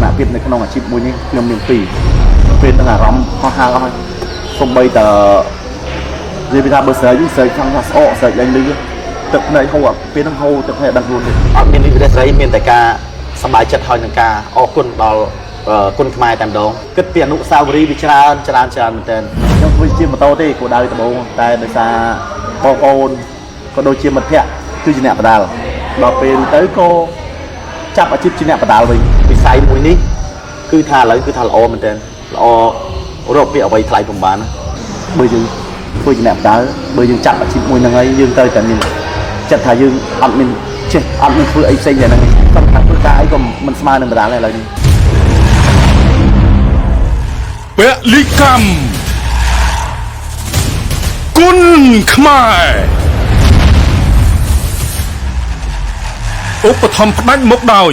នភាពនៅក្នុងអាជីពមួយនេះខ្ញុំមានពីរពេលនឹងអារម្មណ៍ហោះហើរអស់ហើយសំបីតនិយាយពីថាបើស្រែកស្រែកចង់ថាស្អកស្រែកឡើងលឺទឹកភ្នែកហូរពេលហ្នឹងហូរទឹកភ្នែកដឹងខ្លួនទេ អត់មានវិរិយសេរីមានតែការសប្បាយចិត្តហើយនឹងការអរគុណដល់គុណខ្មែរតែម្ដងគិតពីអនុស្សាវរីយ៍វាច្រើនច្រើនច្រើនមែនទែន ខ្ញុំធ្វើជាម៉ូតូទេគោលដៅដំបូងតែដោយសារបងប្អូនក៏ដូចជាមិត្តភ័ក្តិគឺជាអ្នកបដាល់ដល់ពេលទៅក៏ចាប់អាជីពជាអ្នកបដាល់វិញ វិស័យមួយនេះគឺថាឥឡូវគឺថាល្អមែនទែនល្អរកពាក្យអ្វីថ្លៃពុំបានណា បើយើងធ្វើជាអ្នកបដាល់បើយើងចាប់អាជីពមួយហ្នឹងហើយយើងត្រូវតែមានចិត្តថាយើងអត់មានចេះអត់មានធ្វើអីផ្សេងតែហ្នឹងទេសំខាន់ធ្វើការអីក៏មិនស្មើនឹងបដាល់ដែរឥឡូវនេះ ពលិកម្មគុណខ្មែរឧបត្ថម្ភផ្ដាច់មុខដោយ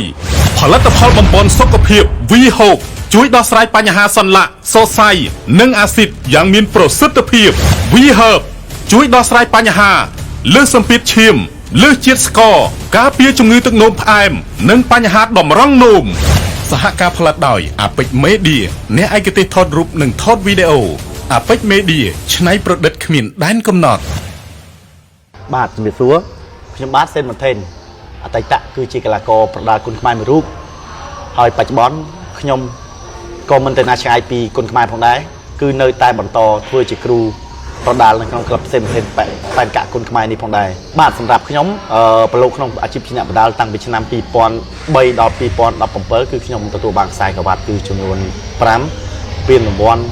ផលិតផលបំពន់សុខភាព V Hope ជួយដោះស្រាយបញ្ហាសន្លាក់សរសៃនិងអាស៊ីតយ៉ាងមានប្រសិទ្ធភាព V Herb ជួយដោះស្រាយបញ្ហាលើសសម្ពាធឈាមលើសជាតិស្ករការពារជំងឺទឹកនោមផ្អែមនិងបញ្ហាតម្រង់នោមសហការផលិតដោយ Apex Media អ្នកឯកទេសថតរូបនិងថតវីដេអូ Apex Media ច្នៃប្រឌិតគ្មានដែនកំណត់ បាទជំរាបសួរខ្ញុំបាទសេនមន្ថេនអតីតគឺជាកីឡាករប្រដាល់គុណខ្មែរមួយរូបហើយបច្ចុប្បន្នខ្ញុំក៏មិនទៅណាឆ្ងាយពីគុណខ្មែរផងដែរគឺនៅតែបន្តធ្វើជាគ្រូប្រដាល់នៅក្នុងក្លឹបសេនមន្ថេនបែនកាក់គុណខ្មែរនេះផងដែរបាទសម្រាប់ខ្ញុំប្រឡូកក្នុងអាជីពជាអ្នកប្រដាល់តាំងពីឆ្នាំ2003ដល់2017គឺខ្ញុំទទួលបានខ្សែក្រវ៉ាត់គឺចំនួន5ពានរង្វាន់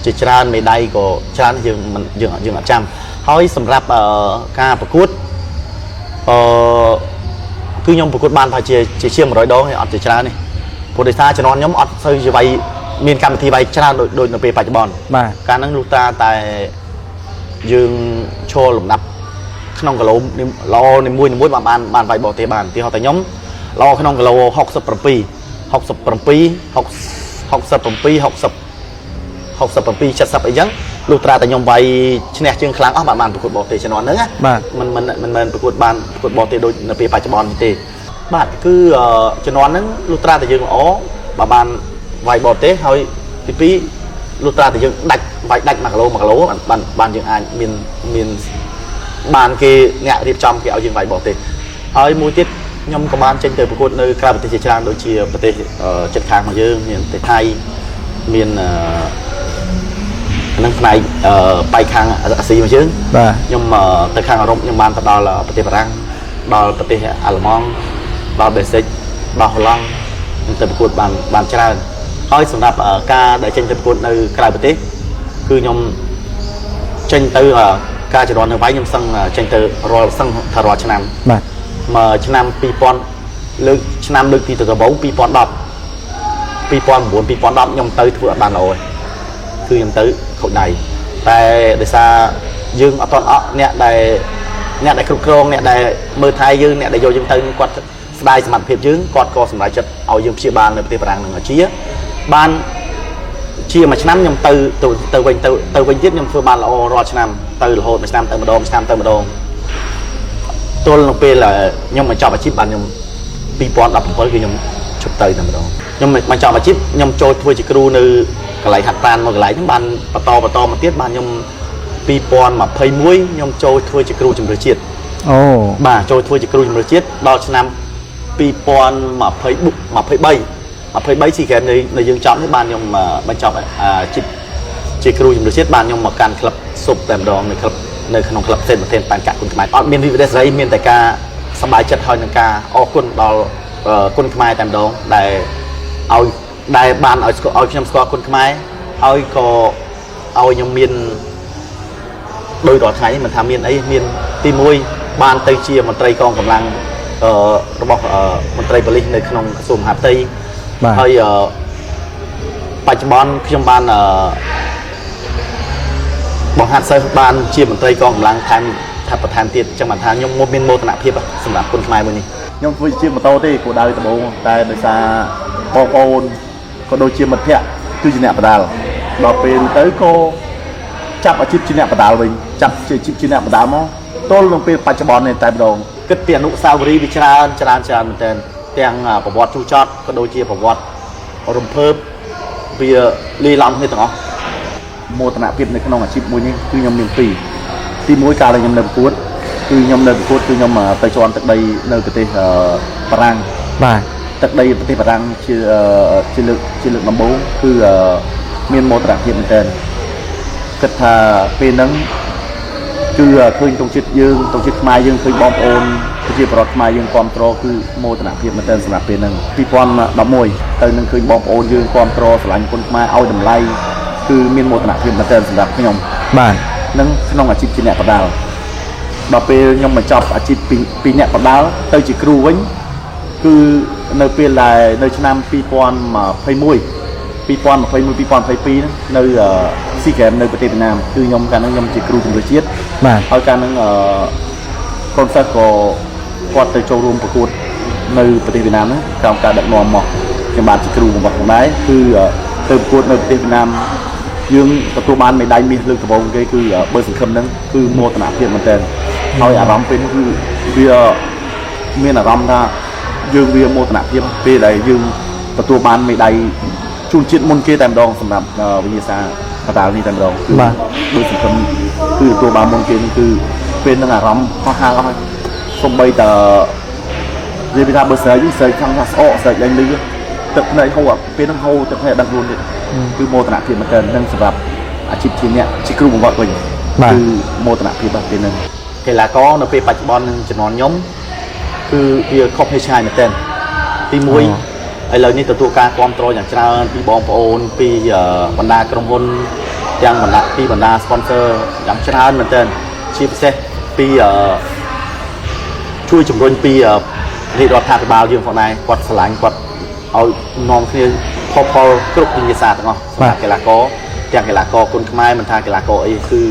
ជាច្រើនមេដាយក៏ច្រើនយើងមិនយើងយើងអត់ចាំហើយសម្រាប់ការប្រកួតអឺគឺខ្ញុំប្រកួតបានថាជាជាង100ដងហើយអត់ជាច្រើនទេព្រោះដោយសារជំនាន់ខ្ញុំអត់សូវជាវាយមានកម្មវិធីវាយច្រើនដូចនៅពេលបច្ចុប្បន្ន បាទ កាលហ្នឹងលុះតាតែយើងឈរលំដាប់ក្នុងគីឡូល្អនីមួយៗបានបានបានវាយបរទេសបានទីហោតែខ្ញុំល្អក្នុងគីឡូ67 67 67 60 67 70អីចឹងលុះត្រាតែខ្ញុំវាយឈ្នះជើងខ្លាំងអស់បានបានប្រកួតបរទេសជំនាន់ហ្នឹងណា បាទ មិនមិនមិនមែនប្រកួតបានប្រកួតបរទេសដូចនៅពេលបច្ចុប្បន្ននេះទេបាទគឺជំនាន់ហ្នឹងលុះត្រាតែយើងល្អបើបានវាយបរទេសហើយទី2លុះត្រាតែយើងដាច់វាយដាច់1គីឡូ1គីឡូបានបានយើងអាចមានមានបានគេអ្នករៀបចំគេឲ្យយើងវាយបរទេសហើយមួយទៀតខ្ញុំក៏បានចេញទៅប្រកួតនៅក្រៅប្រទេសជាច្រើនដូចជាប្រទេសជិតខាងរបស់យើងមានប្រទេសថៃមានហ្នឹងផ្នែកបែកខាងអាស៊ីរបស់យើង បាទ ខ្ញុំទៅខាងអឺរ៉ុបខ្ញុំបានទៅដល់ប្រទេសបារាំងដល់ប្រទេសអាល្លឺម៉ង់ដល់បេសិកដល់ហូឡង់ខ្ញុំទៅប្រកួតបានបានច្រើនហើយសម្រាប់ការដែលចេញទៅប្រកួតនៅក្រៅប្រទេសគឺខ្ញុំចេញទៅការជំនាន់នៅវៃខ្ញុំសឹងចេញទៅរាល់សឹងថារាល់ឆ្នាំ បាទ មកឆ្នាំ2000លើកឆ្នាំលើកទីទៅដំបូង2010 2009 2010ខ្ញុំទៅធ្វើអត់បានល្អទេគឺខ្ញុំទៅខូចដៃតែដោយសារយើងអត់ទាន់អក់អ្នកដែលគ្រប់គ្រងអ្នកដែលមើលថែយើងអ្នកដែលយកយើងទៅគាត់ស្ដាយសមត្ថភាពយើងគាត់ក៏សម្រេចចិត្តឲ្យយើងព្យាបាលនៅប្រទេសបារាំងនឹងជាបានជាមួយឆ្នាំខ្ញុំទៅទៅវិញទៅទៅវិញទៀតខ្ញុំធ្វើបានល្អរាល់ឆ្នាំទៅរហូតមួយឆ្នាំទៅម្ដងមួយឆ្នាំទៅម្ដងទល់នៅពេលខ្ញុំបញ្ចប់អាជីពបានខ្ញុំ2017គឺខ្ញុំឈប់ទៅតែម្ដងខ្ញុំបញ្ចប់អាជីពខ្ញុំចូលធ្វើជាគ្រូនៅកន្លែងហាត់ប្រាណមួយកន្លែងហ្នឹងបានបន្តបន្តមកទៀតបានខ្ញុំ2021ខ្ញុំចូលធ្វើជាគ្រូជម្រើសជាតិ អូ បាទចូលធ្វើជាគ្រូជម្រើសជាតិដល់ឆ្នាំ2023ស៊ីហ្គេមនៅយើងចប់នេះបានខ្ញុំបញ្ចប់អាជីពជាគ្រូជម្រើសជាតិបានខ្ញុំមកកាន់ក្លឹបស៊ុបតែម្ដងនៅក្លឹបនៅក្នុងក្លឹបសេនប្រធានបានកាក់គុណខ្មែរអត់មានវិរិយសេរីមានតែការសប្បាយចិត្តហើយនឹងការអរគុណដល់គុណខ្មែរតែម្ដងដែលឲ្យដែលបានឲ្យឲ្យខ្ញុំស្គាល់គុណខ្មែរហើយក៏ឲ្យខ្ញុំមានដោយរាល់ថ្ងៃនេះមិនថាមានអីមានទី1បានទៅជាមន្ត្រីកងកម្លាំងរបស់មន្ត្រីប៉ូលីសនៅក្នុងក្រសួងមហាផ្ទៃ បាទ ហើយបច្ចុប្បន្នខ្ញុំបានបង្ហាត់សិស្សបានជាមន្ត្រីកងកម្លាំងថែមថាបន្ថែមទៀតចឹងបានថាខ្ញុំមានមោទនភាពសម្រាប់គុណខ្មែរមួយនេះ ខ្ញុំធ្វើជាម៉ូតូទេគោលដៅដំបូងតែដោយសារបងប្អូនក៏ដូចជាមិត្តភ័ក្តិគឺជាអ្នកបដាល់ដល់ពេលទៅក៏ចាប់អាជីពជាអ្នកបដាល់វិញចាប់ជាអាជីពជាអ្នកបដាល់មកទល់នឹងពេលបច្ចុប្បន្ននេះតែម្ដង គិតពីអនុស្សាវរីយ៍វាច្រើនច្រើនច្រើនមែនទែនទាំងប្រវត្តិជូចត់ក៏ដូចជាប្រវត្តិ រំភើបវាលាយឡំគ្នាទាំងអស់ មោទនភាពនៅក្នុងអាជីពមួយនេះគឺខ្ញុំមានពីរទីមួយកាលដែលខ្ញុំនៅប្រកួតគឺខ្ញុំនៅប្រកួតគឺខ្ញុំទៅជាន់ទឹកដីនៅប្រទេសបារាំង បាទ ទឹកដីប្រទេសបារាំងជាជាលើកជាលើកដំបូងគឺមានមោទនភាពមែនទែនគិតថាពេលហ្នឹងគឺឃើញទងជាតិយើងទងជាតិខ្មែរយើងឃើញបងប្អូនប្រជាប្រដ្ឋខ្មែរយើងគ្រប់គ្រងគឺមោទនភាពមែនទែនសម្រាប់ពេលហ្នឹង2011ទៅនឹងឃើញបងប្អូនយើងគ្រប់គ្រងស្រឡាញ់គុនខ្មែរឲ្យតម្លៃគឺមានមោទនភាពមែនទែនសម្រាប់ខ្ញុំ បាទ និងក្នុងអាជីពជាអ្នកបដាល់ដល់ពេលខ្ញុំបញ្ចប់អាជីពពីអ្នកបដាល់ទៅជាគ្រូវិញគឺនៅពេលដែលនៅឆ្នាំ2021 2021 2022ហ្នឹងនៅស៊ីហ្គេមនៅប្រទេសវៀតណាមគឺខ្ញុំកាលហ្នឹងខ្ញុំជាគ្រូជំរឿជាតិ បាទ ហើយកាលហ្នឹងកូនសិស្សក៏គាត់ទៅចូលរួមប្រកួតនៅប្រទេសវៀតណាមហ្នឹងក្រោមការដឹកនាំមកខ្ញុំបាទជាគ្រូរបស់ខ្ញុំដែរគឺទៅប្រកួតនៅប្រទេសវៀតណាមយើងទទួលបានមេដាយមាសលើកដំបូងគេគឺបើសង្ឃឹមហ្នឹងគឺមោទនភាពមែនទែនហើយអារម្មណ៍ពេលហ្នឹងគឺវាមានអារម្មណ៍ថាយើងវាមោទនភាពពេលដែលយើងទទួលបានមេដាយជូនជាតិមុនគេតែម្ដងសម្រាប់វិញ្ញាសាកតាលនេះតែម្ដងគឺ បាទ ដូចសង្ឃឹមគឺទទួលបានមុនគេហ្នឹងគឺពេលហ្នឹងអារម្មណ៍ហោះហើរអស់ហើយសំបីតនិយាយពីថាបើស្រែកស្រែកខាងថាស្អកស្រែកឡើងលឺទឹកភ្នែកហូរពេលហ្នឹងហូរទឹកភ្នែកដឹងខ្លួនទៀតគឺមោទនភាពមែនទែននឹងសម្រាប់អាជីពជាអ្នកជាគ្រូបង្វឹកវិញ បាទ គឺមោទនភាពបាទពេលហ្នឹង កីឡាករនៅពេលបច្ចុប្បន្ននឹងជំនាន់ខ្ញុំគឺវាខុសគ្នាឆ្ងាយមែនទែនទី1ឥឡូវនេះទទួលការគ្រប់គ្រងយ៉ាងច្រើនពីបងប្អូនពីបណ្ដាក្រុមហ៊ុនទាំងបណ្ដាពីបណ្ដា sponsor យ៉ាងច្រើនមែនទែនជាពិសេសពីជួយជំរុញពីរាជរដ្ឋាភិបាលយើងផងដែរគាត់ស្រឡាញ់គាត់ឲ្យនាំគ្នាផលផលគ្រប់វិញ្ញាសាទាំងអស់សម្រាប់កីឡាករទាំងកីឡាករគុនខ្មែរមិនថាកីឡាករអីគឺ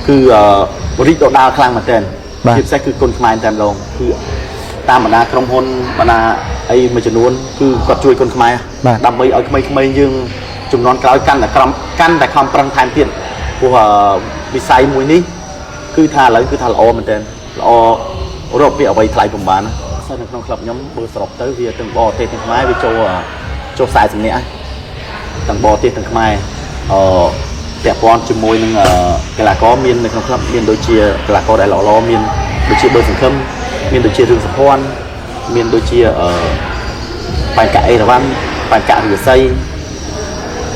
គឺរីកដុះដាលខ្លាំងមែនទែន បាទ ជាពិសេសគឺគុនខ្មែរតែម្ដងគឺតាមបណ្ដាក្រុមហ៊ុនបណ្ដាអីមួយចំនួនគឺគាត់ជួយគុនខ្មែរ បាទ ដើម្បីឲ្យក្មេងៗយើងចំនួនក្រោយកាន់តែក្រំកាន់តែខំប្រឹងថែមទៀតព្រោះវិស័យមួយនេះគឺថាឥឡូវគឺថាល្អមែនទែនល្អរកពីអ្វីថ្លៃពុំបានណាសិស្សនៅក្នុងក្លឹបខ្ញុំបើសរុបទៅវាទាំងបរទេសទាំងខ្មែរវាចូលចូល40នាក់ហើយទាំងបរទេសទាំងខ្មែរអឺពាក់ព័ន្ធជាមួយនឹងកីឡាករមាននៅក្នុងក្លឹបមានដូចជាកីឡាករដែលល្អៗមានដូចជាបើសង្ឃឹមមានដូចជារឿងសុភ័ណ្ឌមានដូចជាអឺបែនកាអេរវ៉ាន់បែនការិយសី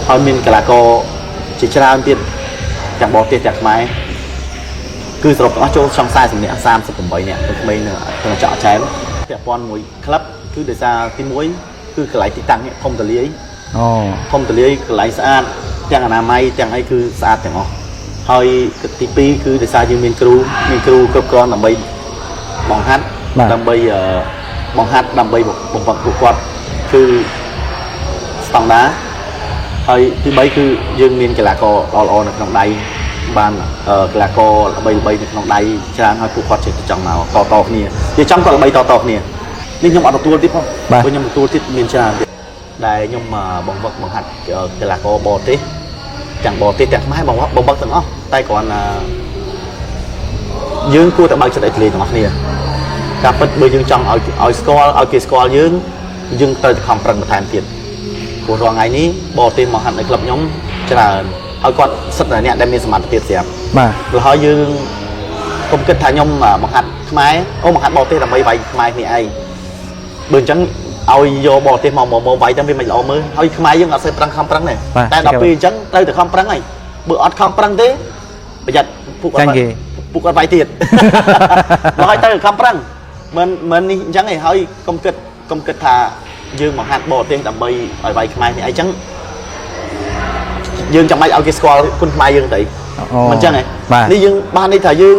ហើយមានកីឡាករជាច្រើនទៀតទាំងបរទេសទាំងខ្មែរគឺសរុបទាំងអស់ចូលចង់40នាក់38នាក់ក្មេងៗនៅក្នុងចកចែមពាក់ព័ន្ធមួយក្លឹបគឺដោយសារទី1គឺកន្លែងទីតាំងនេះធំទូលាយ អូ ធំទូលាយកន្លែងស្អាតទាំងអនាម័យទាំងអីគឺស្អាតទាំងអស់ហើយទី2គឺដោយសារយើងមានគ្រូមានគ្រូគ្រប់គ្រាន់ដើម្បីបង្ហាត់ដើម្បីបង្ហាត់ដើម្បីបំផុតពួកគាត់គឺស្តង់ដាហើយទី3គឺយើងមានកីឡាករល្អៗនៅក្នុងដៃបានកីឡាករល្បីៗនៅក្នុងដៃច្រើនហើយពួកគាត់ចេះតែចង់មកតតគ្នានិយាយចំគាត់ល្បីតតគ្នានេះខ្ញុំអត់ទទួលទៀតផងព្រោះខ្ញុំទទួលទៀតមានច្រើនទៀតដែលខ្ញុំបង្វឹកបង្ហាត់កីឡាករបរទេសទាំងបរទេសទាំងខ្មែរបង្វឹកបង្វឹកទាំងអស់តែគ្រាន់តែយើងគួរតែបើកចិត្តឲ្យទូលាយទាំងអស់គ្នាការពិតបើយើងចង់ឲ្យឲ្យស្គាល់ឲ្យគេស្គាល់យើងយើងត្រូវតែខំប្រឹងបន្ថែមទៀតព្រោះរាល់ថ្ងៃនេះបរទេសមកហាត់នៅក្លឹបខ្ញុំច្រើនហើយគាត់សិតតែអ្នកដែលមានសមត្ថភាពស្រាប់ បាទ ព្រោះហើយយើងកុំគិតថាខ្ញុំបង្ហាត់ខ្មែរអូបង្ហាត់បរទេសដើម្បីវាយខ្មែរគ្នាឯងបើអញ្ចឹងឲ្យយកបរទេសមកមកវាយទៅវាមិនល្អមើលហើយខ្មែរយើងអត់សូវប្រឹងខំប្រឹងទេតែដល់ពេលអញ្ចឹងត្រូវតែខំប្រឹងហើយបើអត់ខំប្រឹងទេប្រយ័ត្នពួកគាត់ពួកគាត់វាយទៀតដល់ហើយត្រូវខំប្រឹងមិនមិននេះអញ្ចឹងឯងហើយកុំគិតកុំគិតថាយើងបង្ហាត់បរទេសដើម្បីឲ្យវាយខ្មែរនេះអីចឹងយើងចាំបាច់ឲ្យគេស្គាល់គុណខ្មែរយើងទៅមិនចឹងឯងនេះយើងបាននេះថាយើង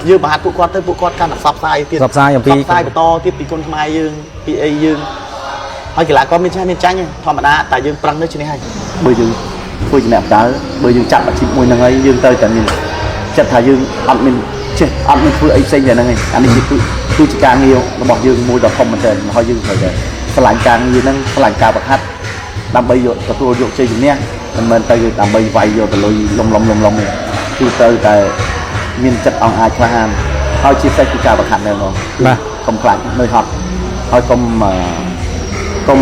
យើងបង្ហាត់ពួកគាត់ទៅពួកគាត់កាន់តែផ្សព្វផ្សាយទៀត ផ្សព្វផ្សាយអំពី ផ្សព្វផ្សាយបន្តទៀតពីគុណខ្មែរយើងពីអីយើងហើយកីឡាករមានចាស់មានចាញ់ធម្មតាតែយើងប្រឹងទៅឈ្នះហើយ បើយើងធ្វើជាអ្នកបដាល់បើយើងចាប់អាជីពមួយហ្នឹងហើយយើងត្រូវតែមានចិត្តថាយើងអត់មានចេះអត់មានធ្វើអីផ្សេងតែហ្នឹងឯងអានេះជាគឺជាការងាររបស់យើងមួយដ៏ធំមែនទែនហើយយើងត្រូវតែស្រឡាញ់ការងារហ្នឹងស្រឡាញ់ការបង្ហាត់ដើម្បីយកទទួលយកជ័យជំនះមិនមែនទៅដើម្បីវាយយកទៅលុយលំលំលំលំទេគឺត្រូវតែមានចិត្តអង់អាចក្លាហានហើយជាពិសេសគឺការបង្ហាត់ណែនង បាទ កុំខ្លាចនឿយហត់ហើយកុំ កុំ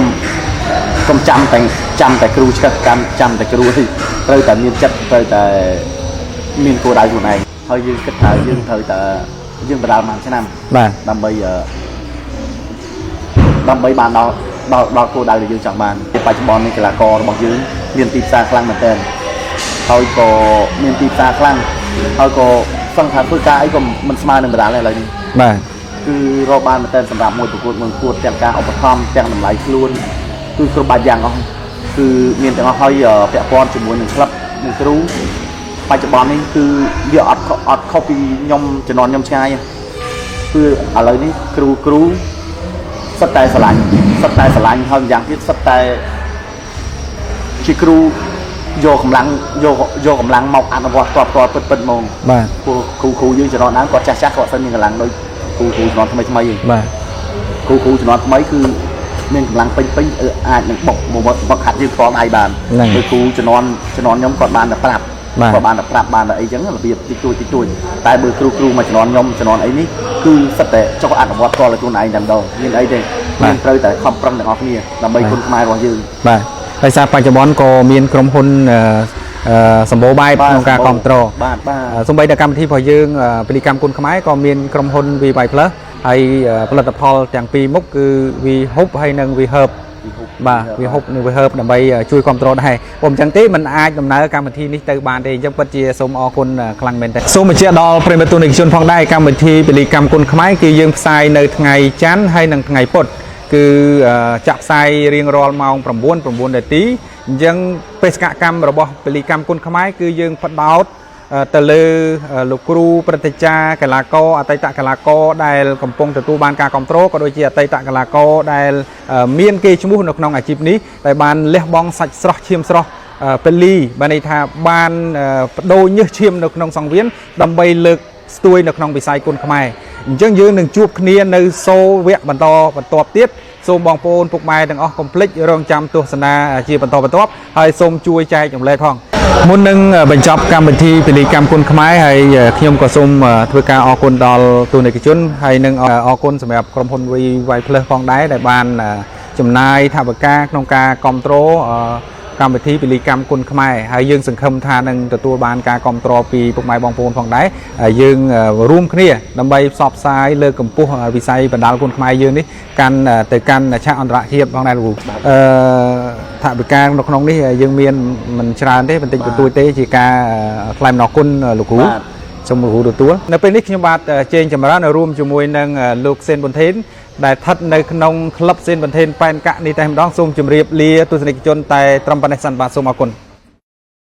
កុំចាំតែចាំតែគ្រូឆ្កឹះកម្មចាំតែគ្រូទេត្រូវតែមានចិត្តត្រូវតែមានគោលដៅខ្លួនឯងហើយយើងគិតថាយើងត្រូវតែយើងបដាល់មួយឆ្នាំ បាទ ដើម្បីអឺដើម្បីបានដល់ដល់ដល់គោលដៅដែលយើងចង់បានបច្ចុប្បន្ននេះកីឡាកររបស់យើងមានទីផ្សារខ្លាំងមែនទែនហើយក៏មានទីផ្សារខ្លាំងហើយក៏សឹងថាធ្វើការអីក៏មិនស្មើនឹងបដាល់ដែរឥឡូវនេះ បាទ គឺរកបានមែនទែនសម្រាប់មួយប្រកួតមួយប្រកួតទាំងការឧបត្ថម្ភទាំងតម្លៃខ្លួនគឺគ្រប់បែបយ៉ាងអស់គឺមានទាំងអស់ហើយពាក់ព័ន្ធជាមួយនឹងក្លឹបនិងគ្រូបច្ចុប្បន្ននេះគឺវាអត់ខុសអត់ខុសពីខ្ញុំជំនាន់ខ្ញុំឆ្ងាយទេគឺឥឡូវនេះគ្រូគ្រូសិតតែស្រឡាញ់សិតតែស្រឡាញ់ហើយម្យ៉ាងទៀតសិតតែជាគ្រូយកកម្លាំងយកយកកម្លាំងមកអនុវត្តតបតពិតពិតហ្មង បាទ ព្រោះគ្រូគ្រូយើងជំនាន់ដើមគាត់ចាស់ចាស់គាត់អត់សូវមានកម្លាំងដូចគ្រូគ្រូជំនាន់ថ្មីថ្មីទេ បាទ គ្រូគ្រូជំនាន់ថ្មីគឺមានកម្លាំងពេញពេញអឺអាចនឹងបុកមកវឹកហាត់យើងផ្ទាល់ដៃបាន ហ្នឹង ដូចគ្រូជំនាន់ជំនាន់ខ្ញុំគាត់បានតែប្រាប់ បាទ គាត់បានតែប្រាប់បានតែអីចឹងរបៀបតិចតួចតិចតួចតែបើគ្រូគ្រូមកជំនាន់ខ្ញុំជំនាន់អីនេះគឺសិតតែចុះអនុវត្តផ្ទាល់ឲ្យខ្លួនឯងតែម្ដងមានអីទេមានត្រូវតែខំប្រឹងទាំងអស់គ្នាដើម្បីគុណខ្មែររបស់យើង បាទដោយសារបច្ចុប្បន្នក៏មានក្រុមហ៊ុនអឺអឺសម្បូរបែប បាទ ក្នុងការគ្រប់គ្រង បាទបាទ សូម្បីតែកម្មវិធីរបស់យើងពលិកម្មគុណខ្មែរក៏មានក្រុមហ៊ុន VY Plus ហើយផលិតផលទាំងពីរមុខគឺ V Hub ហើយនិង V Herb បាទ V Hub និង V Herb ដើម្បីជួយគ្រប់គ្រងដែរព្រោះអញ្ចឹងទេมันអាចដំណើរកម្មវិធីនេះទៅបានទេអញ្ចឹងពិតជាសូមអរគុណខ្លាំងមែនទែនសូមបញ្ជាក់ដល់ប្រិយមិត្តទស្សនិកជនផងដែរកម្មវិធីពលិកម្មគុណខ្មែរគឺយើងផ្សាយនៅថ្ងៃច័ន្ទហើយនិងថ្ងៃពុធគឺចាក់ផ្សាយរៀងរាល់ម៉ោង9 9នាទីអញ្ចឹងបេសកកម្មរបស់ពលិកម្មគុណខ្មែរគឺយើងផ្ដោតទៅលើលោកគ្រូព្រឹទ្ធាចារ្យកីឡាករអតីតកីឡាករដែលកំពុងទទួលបានការគ្រប់គ្រងក៏ដូចជាអតីតកីឡាករដែលមានគេឈ្មោះនៅក្នុងអាជីពនេះដែលបានលះបង់សាច់ស្រស់ឈាមស្រស់ពលីបានន័យថាបានបដូរញើសឈាមនៅក្នុងសង្វៀនដើម្បីលើកស្ទួយនៅក្នុងវិស័យគុណខ្មែរអញ្ចឹងយើងនឹងជួបគ្នានៅសូវគ្គបន្តបន្ទាប់ទៀតសូមបងប្អូនពុកម៉ែទាំងអស់កុំភ្លេចរងចាំទស្សនាជាបន្តបន្ទាប់ហើយសូមជួយចែករំលែកផងមុននឹងបញ្ចប់កម្មវិធីពលីកម្មគុណខ្មែរហើយខ្ញុំក៏សូមធ្វើការអរគុណដល់ទស្សនិកជនហើយនឹងអរគុណសម្រាប់ក្រុមហ៊ុន VY Plus ផងដែរដែលបានចំណាយថវិកាក្នុងការគ្រប់គ្រងកម្មវិធីពលីកម្មគុណខ្មែរហើយយើងសង្ឃឹមថានឹងទទួលបានការគ្រប់គ្រងពីពុកម៉ែបងប្អូនផងដែរហើយយើងរួមគ្នាដើម្បីផ្សព្វផ្សាយលើកកម្ពស់វិស័យបណ្ដាលគុណខ្មែរយើងនេះកាន់ទៅកាន់ឆាកអន្តរជាតិផងដែរលោកគ្រូអឺថវិកានៅក្នុងនេះយើងមានមិនច្រើនទេបន្តិចបន្តួចទេជាការថ្លែងអំណរគុណលោកគ្រូ បាទ សូមលោកគ្រូទទួលនៅពេលនេះខ្ញុំបាទជេងចម្រើនរួមជាមួយនឹងលោកសេនប៊ុនថេនដែលស្ថិតនៅក្នុងក្លឹបសេនប៊ុនថេនប៉ែនកាក់នេះតែម្ដងសូមជម្រាបលាទស្សនិកជនតែត្រឹមប៉ុណ្ណេះសិនបាទសូមអរគុណ។